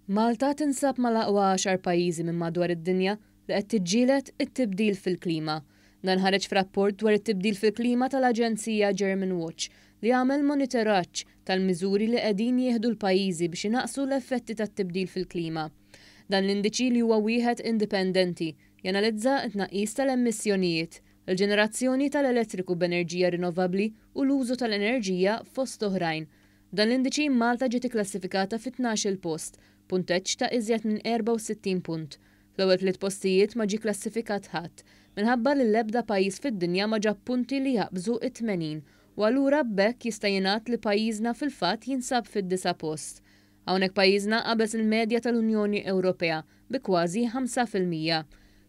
Malta tinsab mal-aqwa għaxar pajjiżi minn madwar id-dinja li qed tiġġieled it-tibdil fil-klima. Dan ħareġ f'rapport dwar it-tibdil fil-klima tal-aġenzija Germanwatch li għamel monitoraġġ tal-miżuri li qegħdin jieħdu l-pajjiżi biex inaqqsu l-effetti tat-tibdil fil-klima. Dan l-indiċi li huwa wieħed indipendenti, janalizza t-tnaqqis tal-emissjonijiet, il-ġenerazzjoni tal-elettriku b'enerġija rinnovabbli u l-użu tal-enerġija fost oħrajn. F'dan l-indiċi Malta ġiet ikklassifikata fit-tnax-il post, b'punteġġ ta' iżjed minn 64 punt. Fl-ewwel tliet postijiet ma ġie klassifikat ħadd, minħabba li l-ebda pajjiż fid-dinja ma ġab punti li jaqbżu t-80 u allura b'hekk jista' jingħad li pajjiżna fil-fatt jinsab fid-disa' post. Hawnhekk pajjiżna qabeż il-medja tal-Unjoni Ewropea bi kważi 5%.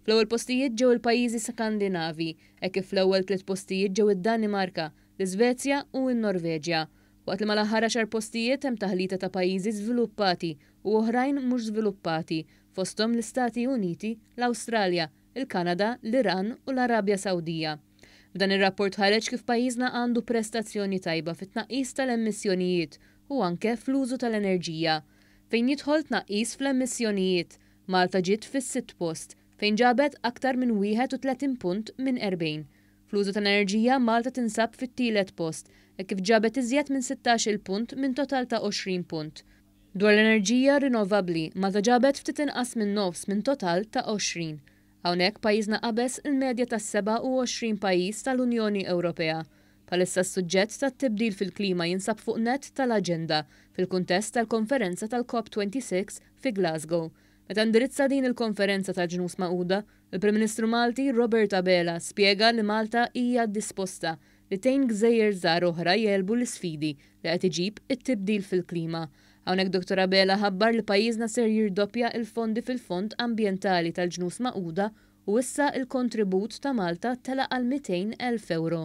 Fl-ewwel postijiet ġew il-pajjiżi Skandinavi, hekk kif fl-ewwel tliet postijiet ġew id-Danimarka, l-Iżvezja u n-Norveġja. Waqt li mal-aħħar għaxar postijiet hemm taħlita ta' pajjiżi żviluppati u oħrajn mhux żviluppati, fosthom l-Istati Uniti, l-Awstralja, il-Kanada, l-Iran u l-Arabja Sawdija. F'dan ir-rapport ħareġ kif pajjiżna għandu prestazzjoni tajba fit-tnaqqis tal-emissjonijiet u anke fl-użu tal-enerġija. Fejn jidħol tnaqqis fl-emissjonijiet, Malta ġiet fis-sitt post, fejn ġabet aktar minn 31 punt minn 40. Fl-użu tal-enerġija, Malta tinsab fit-tielet post, hekk kif ġabet iżjed minn 16-il punt minn total ta' 20 punt. Dwar l-enerġija rinnovabbli, Malta ġabet ftit inqas minn nofs minn total ta' 20. Hawnhekk pajjiżna qabeż il-medja tas-27 pajjiż tal-Unjoni Ewropea. Bħalissa s-suġġett tat-tibdil fil-klima jinsab fuq nett tal-aġenda fil-kuntest tal-konferenza tal-COP 26 fi Glasgow. Meta indirizza din il-konferenza tal-Ġnus Magħquda, il-Prim Ministru Malti Robert Abela spjega li Malta hija disposta li tgħin gżejjer żgħar oħra jegħlbu l-isfidi li qed iġib it-tibdil fil-klima. Hawnhekk Dottor Abela ħabbar li pajjiżna ser jirdoppja il-fondi fil-Fond Ambjentali tal-Ġnus Magħquda u issa il-kontribut ta' Malta tela' għal 200,000 ewro.